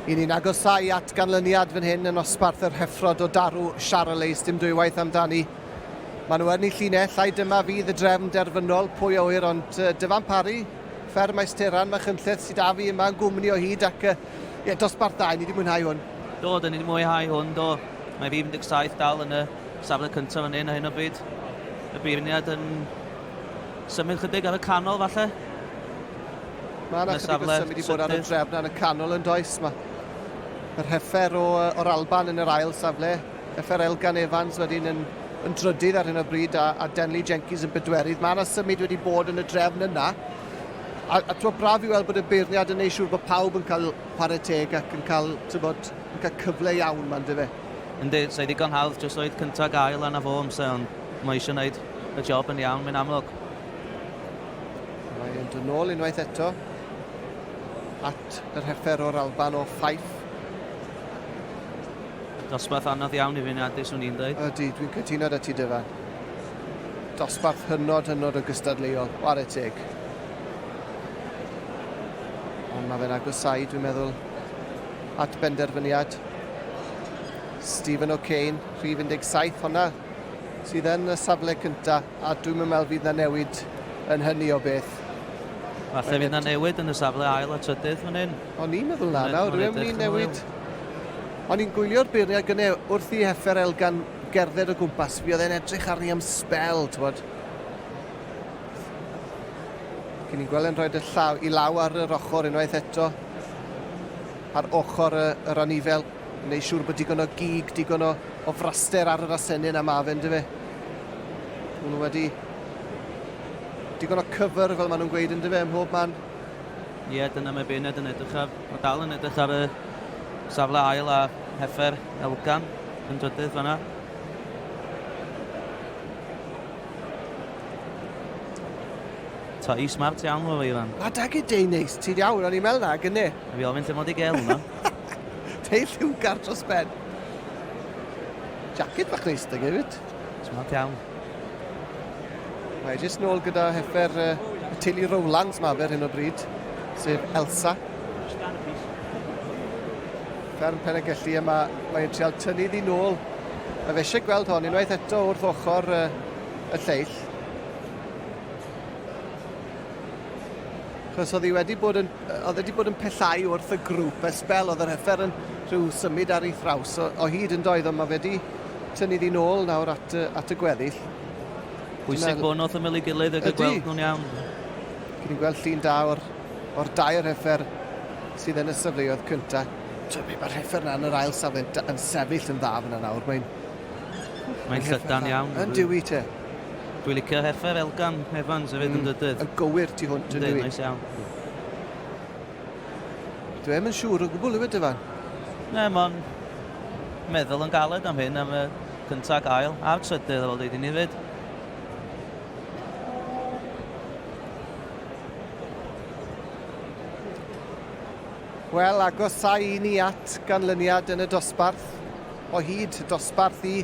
I ni'n agosau at ganlyniad fan hyn yn nosbarth yr heffrod o darw Charolais, dim dwywaith amdani. Maen nhw yn eu llinell, ai dyma fydd y drefn derfynol, pwy a ŵyr, ond Dyfan Parry, fferm Maes Teran, Machynlleth sydd â fi yma yn gwmni o hyd ac ie, dosbarth da, ni wedi mwynhau hwn. Do, dyn ni wedi mwynhau hwn, do. Mae fi 17 dal yn y safle cyntaf fan hyn ar hyn o bryd. Y beirniad yn symud chydig ar y canol, falle. Mae yna chydig o symud i bod ar y drefn yn y canol yn does. Mae yr heffer o, o'r Alban yn yr ail safle. Heffer Elgan Evans wedyn yn, yn drydydd ar hyn o bryd a, a Denley Jenkins yn bedwerydd. Mae yna symud wedi bod yn y drefn yna. A, a twod, braf i weld bod y beirniad yn neud siŵr bod pawb yn cael chwarae teg ac yn cael, tybod, yn cael cyfle iawn ma'n dyfe. Yndi, sa'i ddigon hawdd jyst roed cyntaf gael arna fo amser, ond mae eisiau gwneud y job yn iawn, mae'n amlwg. Mae e'n dod nôl unwaith eto at yr heffer o'r Alban o Fife. Dosbarth anodd iawn i feirniadu, swn i'n dweud. Ydy, dwi'n cytuno 'da ti, Dyfan. Dosbarth hynod, hynod o gystadleuol. Ware teg. Ond mae fe'n agosau, dwi'n meddwl, at benderfyniad. Stephen O'Kane, rhif 17, honna sydd yn y safle cynta, a dwi'm yn meddwl fydd 'na newid yn hynny o beth. Falle fydd 'na newid yn y safle ail a trydydd fan hyn. O'n i'n meddwl na nawr, rwy'n mynd i newid. O'n i'n gwylio'r beirniad gynne wrth i Heffer Elgan gerdded o gwmpas, fi oedd e'n edrych arni am sbel, t'wod. Cyn i'n gweld e'n rhoi y llaw, i law ar yr ochr unwaith eto, ar ochr y, yr anifel. Wneud siŵr bod digon o gig, digon o, o fraster ar yr asennyn am afen, dy fe. Maen nhw wedi digon o cyfr, fel maen nhw'n gweud, yn dyfe, ym mhob man. Ie, yeah, dyna mae Bernard yn edrych ar. Mae dal yn edrych ar y safle ail a heffer Elgan yn drydydd fanna. Ta i smart iawn o fe, Ifan. Mae dag i dei neis, ti'n iawn, o'n i'n meddwl na, gynne. Fi ofyn lle mod i gael hwnna. Tei lliwgar dros ben. Jacket bach neis da hefyd. Smart iawn. Mae jyst nôl gyda heffer uh, y teulu Rowlands ma fe ar hyn o bryd, sef Elsa. Fferm Pen y Gelli yma, mae'n trial tynnu ddi nôl. Mae fe eisiau gweld hon unwaith eto wrth ochr uh, y lleill. Chos oedd hi wedi bod yn, oedd wedi bod yn pellau wrth y grŵp ers sbel, oedd yr heffer yn rhyw symud ar ei thraws o, o hyd yn doedd, ond mae fe wedi tynnu ddi nôl nawr at, at y gweddill. Pwysig bod nhw wrth ymyl ei gilydd ac y gweld nhw'n iawn. Cyn i'n gweld llun da o'r, or dair heffer sydd yn y safleoedd cyntaf. Mae'r heffer yna yn yr ail safle yn sefyll yn dda fyna nawr. Mae'n Mae'n llydan iawn. Yn diwy te. Dwi'n licio heffer Elgan Evans hefyd mm. yn drydydd. Yn gywir tu hwnt yn dwi. Nice iawn. Dwi ddim yn siŵr o gwbl yw e, Dyfan? Ne, mae'n meddwl yn galed am hyn, am y cyntaf ac ail, a'r trydydd, fel dweud i ni fyd. Wel, agosau i ni at ganlyniad yn y dosbarth. O hyd, dosbarth i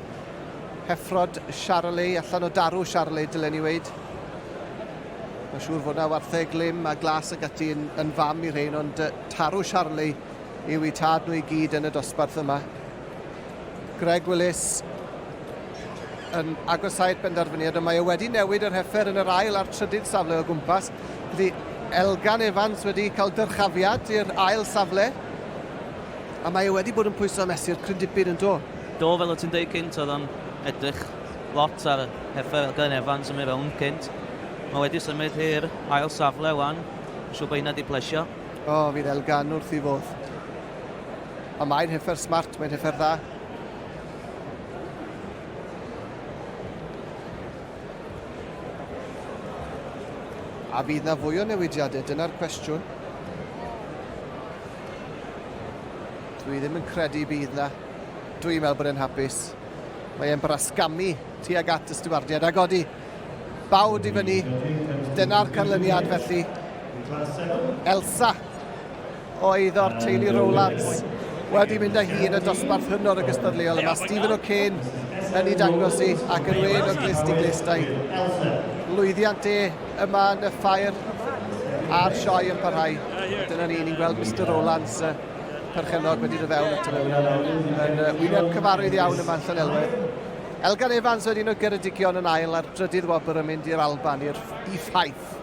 heffrod Charolais, allan o darw Charolais, dylen ni weud. Mae'n siŵr fod yna wartheg lym a glas ac ati yn, yn fam i rhain, ond tarw Charolais yw eu tad nhw i gyd yn y dosbarth yma. Greg Willis yn agosau'r benderfyniad, ond mae e wedi newid yr heffer yn yr ail a'r trydydd safle o gwmpas. Felly Elgan Evans wedi cael dyrchafiad i'r ail safle, a mae e wedi bod yn pwyso a mesur cryn dipyn yn do. Do, fel o ti'n dweud cynt, oedd o'n edrych lot ar heffer Elgan Evans yn mynd rownd cynt. Mae wedi symud i'r ail safle wan. Siŵr bod hynna wedi plesio. O, oh, fydd Elgan wrth i fodd. A mae'n heffer smart, mae'n heffer dda. A fydd na fwy o newidiadau? Dyna'r cwestiwn. Dwi ddim yn credu bydd na. Dwi'n meddwl bod e'n hapus. Mae e'n brasgamu tuag at y stiwardiad a godi bawd i fyny. Dyna'r canlyniad felly. Elsa oedd o'r teulu Rowlands wedi mynd â hi yn y dosbarth hynod o gystadleuol yma. Stephen O'Kane yn ei dangos i ac yn wên o glust i glust a'i lwyddiant e yma yn y ffair a'r sioe yn parhau. Dyna ni, ni'n gweld Mr Rowlands. perchennog wedi dod fewn ato fe hwnna nawr. Yn wyneb cyfarwydd iawn yma yn Llanelwedd. Elgan Evans oedd un o Geredigion yn ail a'r drydydd wobr yn mynd i'r Alban, i'r i Ffaith,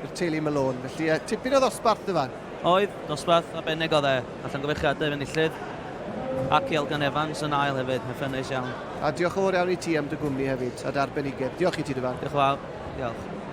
i'r teulu Malone. Felly, tipyn o ddosbarth dyfan. Oedd, dosbarth arbennig oedd e, a llongyfarchiadau i'r enillydd ac i Elgan Evans yn ail hefyd, mae'n neis iawn. A diolch yn fawr iawn i ti am dy gwmni hefyd, a dy arbenigedd. Diolch i ti, Dyfan. Diolch yn fawr. Diolch.